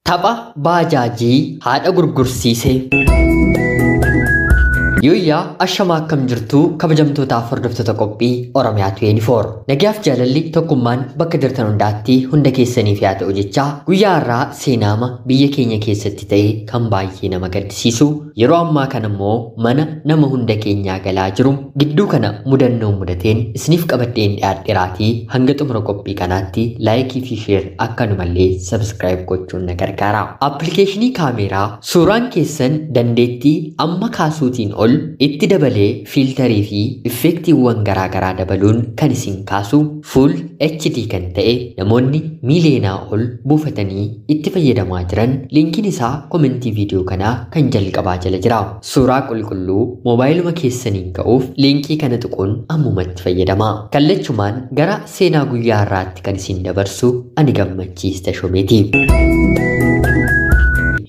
Tapha baajaajii haadha gurgursiise. Yooyyaa ashamaa akkam jirtuu kabajamtootaaf hordoftoota qophii Oromiyaa 24. Nagaaf jaalalli tokkummaan bakka jirtan hundaatti hunda keessaniif yaa ta'u jechaa guyyaa har'aa seenaama biyya keenya keessatti ta'e kan baay'ee nama gaddisiisu yeroo ammaa kana immoo mana nama hunda keenyaa galaa jiru gidduu kana mudannoo mudateen isiniif qabadheen dhiyaadheeraatii hanga xumura qophii kanaatti laayikii fi sheer akkanumallee sabskiraayib gochuun na gargaara. Appilikeeshinii kaameeraa suuraan keessan dandeettii amma kaasuutiin ol itti dabalee fiiltarii fi effeektiiwwan garaagaraa dabaluun kan isin kaasu fuul HD kan ta'e namoonni miiliyoonaa ol buufatanii itti fayyadamaa jiran linkiin isaa komentii viidiyoo kanaa kan jalqabaa jala jira. Suuraa qulqulluu moobaayiluma keessaniin ka'uuf linkii kana tuquun ammumatti fayyadama. Kallachumaan gara seenaa guyyaa har'aatti kan isin dabarsu ani Gammachiis Tashomeeti.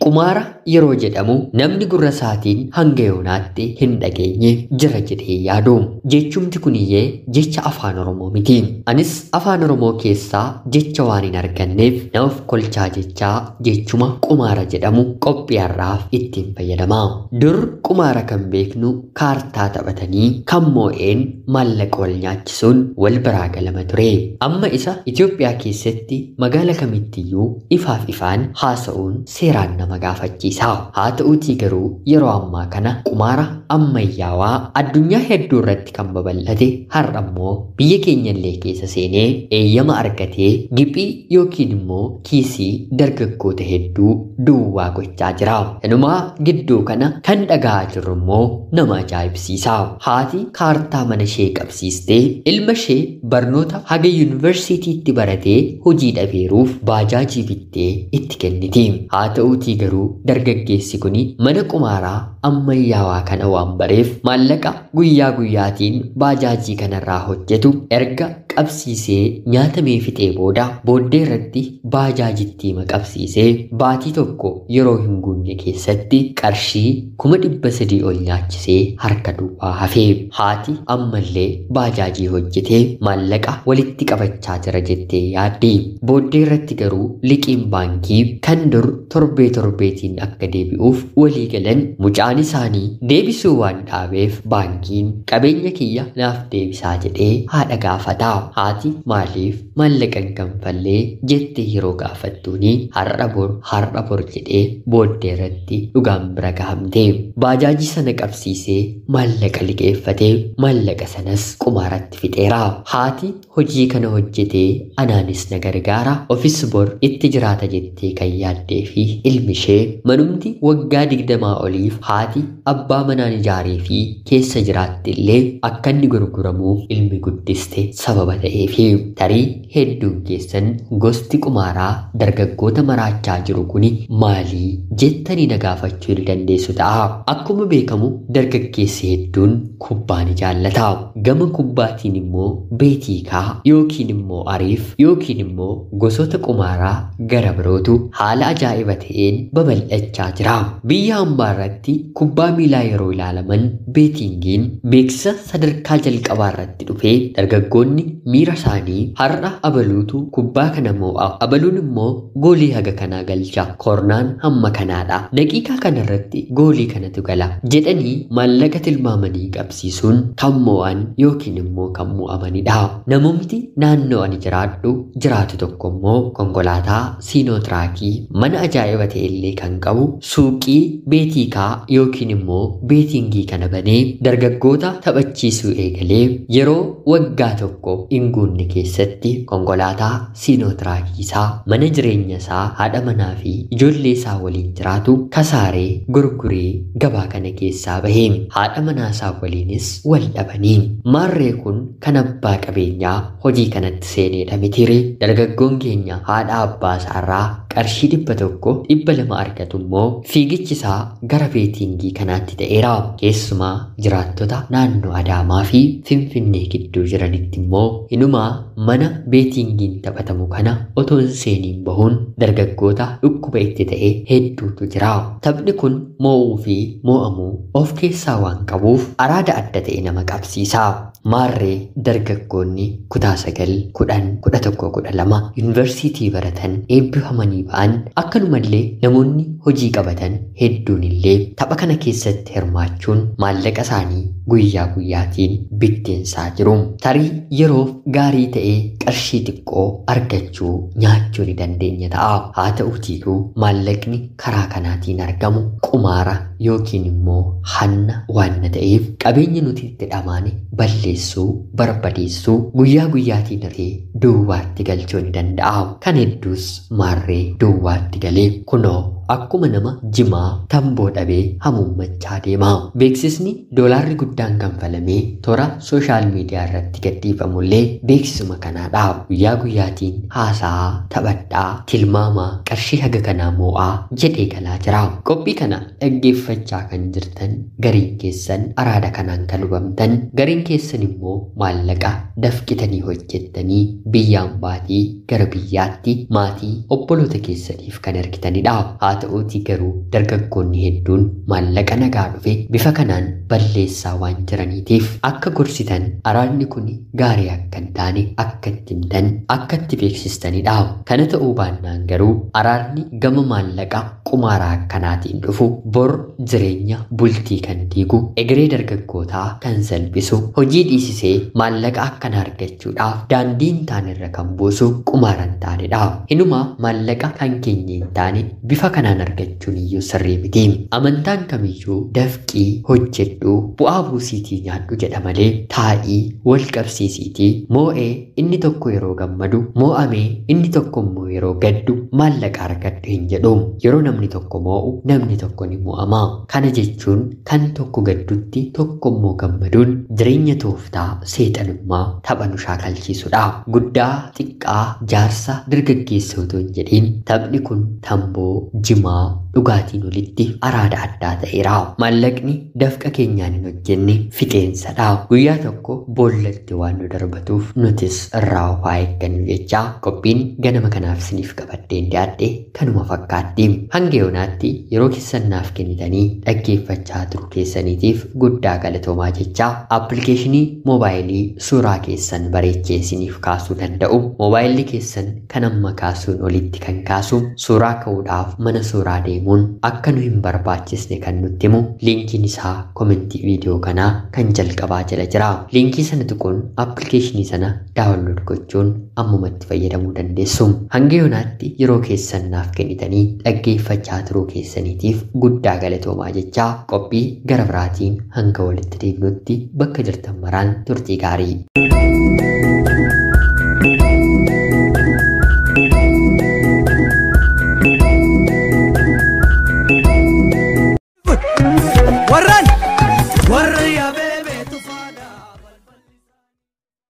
Qumaara yeroo jedhamu namni gurra isaatiin hanga yoonaatti hin dhageenye jira jedhee yaadu. Jechumti kuniyyee jecha afaan Oromoo miti. Anis afaan Oromoo keessaa jecha waan hin arganneef namaaf kolchaa jechaa jechuma qumaara jedhamu qophii har'aaf ittiin fayyadama. Dur qumaara kan beeknu kaartaa taphatanii kan moo'een maallaqa wal nyaachisuun wal biraa galama ture. Amma isa Itoophiyaa keessatti magaala kamittiyyuu ifaaf ifaan haasa'uun seeraan nama gaafachiisa. Haa ta'uutii garuu yeroo ammaa kana qumaara ammayyaawaa addunyaa hedduu irratti kan babal'ate har'a immoo biyya keenyallee keessa seenee eeyyama argatee giphii yookiin immoo kiisii dargaggoota hedduu duwwaa gochaa jira. Kanumaa gidduu kana kan dhaga'aa jirru immoo nama ajaa'ibsiisa. Haati kaartaa mana ishee qabsiistee ilma ishee barnoota haga yuunivarsiitiitti baratee hojii dhabeeruuf baajaajii bittee itti kenniti. Haa ta'uutii garuu dargaggeessi kun mana qumaaraa ammayyaawaa kana waan bareef maallaqa guyyaa guyyaatiin baajaajii kanarraa hojjetu erga qabsiisee nyaatamee fixee booda booddee irratti baajaajittii maqabsiisee baatii tokko yeroo hin guunne keessatti qarshii 300,000 ol nyaachisee harka duwwaa hafe. Haati ammallee baajaajii hojjetee maallaqa walitti qabachaa jira jettee yaaddi. Booddee irratti garuu liqiin baankii kan dur torbee torbeetiin akka deebi'uuf walii galan mucaan isaanii deebisuu waan dhaabeef baankiin qabeenya kiyya naaf deebisaa jedhee haadha gaafata. Haati maaliif maallaqa hin kanfallee jettee yeroo gaafattuuni har'a bor har'a bor jedhee booddee irratti dhugaan bira gahamte. Baajaajii sana qabsiisee maallaqa liqeeffatee maallaqa sanas qumaaratti fixeera. Haati hojii kana hojjetee anaanis na gargaara ofis bor itti jiraata jettee kan yaaddee fi ilmi ishee manumti waggaa 20 oliif haati abbaa manaan ijaaree fi keessa jiraatti illee akka inni gurguramuuf ilmi guddiste sababa ta'eefi tarii hedduun keessan gosti qumaaraa dargaggoota maraachaa jiru kuni maalii jettanii na gaafachuu ni dandeessu ta'a. Akkuma beekamu dargaggeessi hedduun kubbaa ni jaallata. Gama kubbaatiin immoo beetiikaa yookiin immoo ariif yookiin immoo gosoota qumaaraa gara birootu haala ajaa'iba ta'een babal'achaa jira. Biyya hambaa irratti kubbaa miilaa yeroo ilaalaman beetingiin beeksisa sadarkaa jalqabaa irratti dhufee dargaggoonni miira isaanii har'a abaluutu kubbaa kana moo'a. Abaluun immoo goolii haga kanaa galcha. Koornaan hamma kanaadha. Daqiiqaa kanarratti goolii kanatu gala jedhanii maallaqa tilmaamanii qabsiisuun kan moo'an yookiin immoo kan moo'amanidha. Namumti naannoo ani jiraadhu jiraatu tokko immoo konkolaataa siinootiraakii mana ajaa'iba ta'e illee kan qabu suuqii beetiikaa yookiin immoo beetingii kana banee dargaggoota taphachiisuu eegalee yeroo waggaa tokko hin guunne keessatti konkolaataa siinootiraakii isaa mana jireenya isaa haadha manaa fi ijoollee isaa waliin jiraatu kasaaree gurguree gabaa kana keessaa bahe. Haadha manaa isaa waliinis wal dhabanii. Maarree kun kan abbaa qabeenyaa hojii kanatti seeneedha mitiire. Dargaggoon keenya haadha abbaa isaarraa qarshii 100 200 argatu immoo fiigichi isaa gara beetingii beetingii kanaatti ta'eera. Keessumaa jiraattota naannoo Adaamaa fi Finfinnee gidduu jiranitti immoo inumaa mana beetingiin taphatamu kana otoo hin seeniin bahuun dargaggoota dhukkuba itti ta'e hedduutu jira. Taphni kun moo'uu fi moo'amuu of keessaa waan qabuuf araada adda ta'e nama qabsiisa. Maarree dargaggoonni kutaa 9, 10, 11, 12 yuunivarsiitii baratan eebbifamanii ba'an akkanumallee namoonni hojii qabatan hedduun illee tapha kana keessatti hirmaachuun maallaqa isaanii guyyaa guyyaatiin bitteensaa jiru. Tarii yeroof gaarii ta'ee qarshii xiqqoo argachuu nyaachuu ni dandeenya ta'a. Haa ta'uutiituu maallaqni karaa kanaatiin argamu qumaara yookiin immoo hanna waan ta'eef qabeenya nuti itti dhamaane balleessuu, barbadeessuu guyyaa guyyaatiin irree duwwaatti galchuu ni danda'a. Kan hedduus maarree duwwaatti galee kunoo akkuma nama jimaa tamboo dhabee hamuummachaa deema. Beeksisni doolaarri guddaan kanfalamee toora sooshaal miidiyaa irratti gadhiifamullee beeksisuma kanaadha. Guyyaa guyyaatiin haasaa, taphadhaa, tilmaamaa, qarshii haga kanaa moo'aa jedhee galaa jira. Qophii kana dhaggeeffachaa kan jirtan gariin keessan araada kanaan kan hubamtan, gariin keessan immoo maallaqa dafqitanii hojjettanii biyyaan baatii gara biyyaatti maatii obboloota keessaniif kan ergitanidha. Haa ta'uutii garuu dargaggoonni hedduun maallaqa nagaa dhufe bifa kanaan balleessaa waan jiraniitiif akka gorsitan araadni kun gaarii akka hin taane akka itti himtan akka itti beeksistanidha. Kana ta'uu baannaan garuu araadni gama maallaqa qumaaraa akkanaatiin dhufu bor jireenya bultii kan diigu egeree dargaggootaa kan salphisu hojii dhiisisee maallaqa akkana argachuudhaaf daandii hin taane irra kan buusu qumaara hin taanedha. Hinumaa maallaqa kan keenya hin taane bifa kanaan argachuun iyyuu sirrii miti. Amantaan kamiyyuu dafqii hojjedhu bu'aa buusiitii nyaadhu jedha malee taa'ii wal qabsiisiitii moo'ee inni tokko yeroo gammadu moo'amee inni tokko immoo yeroo gaddu maallaqa argadhu hin jedhu. Yeroo namni tokko moo'u namni tokko ni moo'ama. Kana jechuun kan tokko gaddutti tokko immoo gammaduun jireenya tooftaa seexanummaa tapha nu shaakalchiisudha. Guddaa xiqqaa jaarsa dargaggeessa otoo hin jedhiin taphni kun tamboo jimaa dhugaatiin olitti araada addaa ta'eera. Maallaqni dafqa keenyaan hin hojjenne fixeensadha. Guyyaa tokko boollatti waan nu darbatuuf nutis irraa of haa eeggannu jechaa qophiin ganama kanaaf isiniif qabadheen dhiyaadhe kanuma fakkaatti. Hanga yoonaatti yeroo keessan naaf kennitanii dhaggeeffachaa turu keessaniitiif guddaa galatoomaa jechaa appilikeeshinii moobaayilii suuraa keessan bareechee isiniif kaasuu danda'u moobaayilli keessan kan amma kaasuun olitti kan kaasu suuraa ka'uudhaaf mana suuraa deemuun akka nu hin barbaachisne kan nutti himu liinkiin isaa komentii viidiyoo kanaa kan jalqabaa jala jira. Liinkii sana tuquun appilikeeshinii sana daawunlood gochuun ammumatti fayyadamuu dandeessu. Hanga yoonaatti yeroo keessan naaf kennitanii dhaggeeffachaa turuu keessaniitiif guddaa galatoomaa jechaa qophii gara biraatiin hanga walitti deebinutti bakka jirtan maraan turtii gaarii.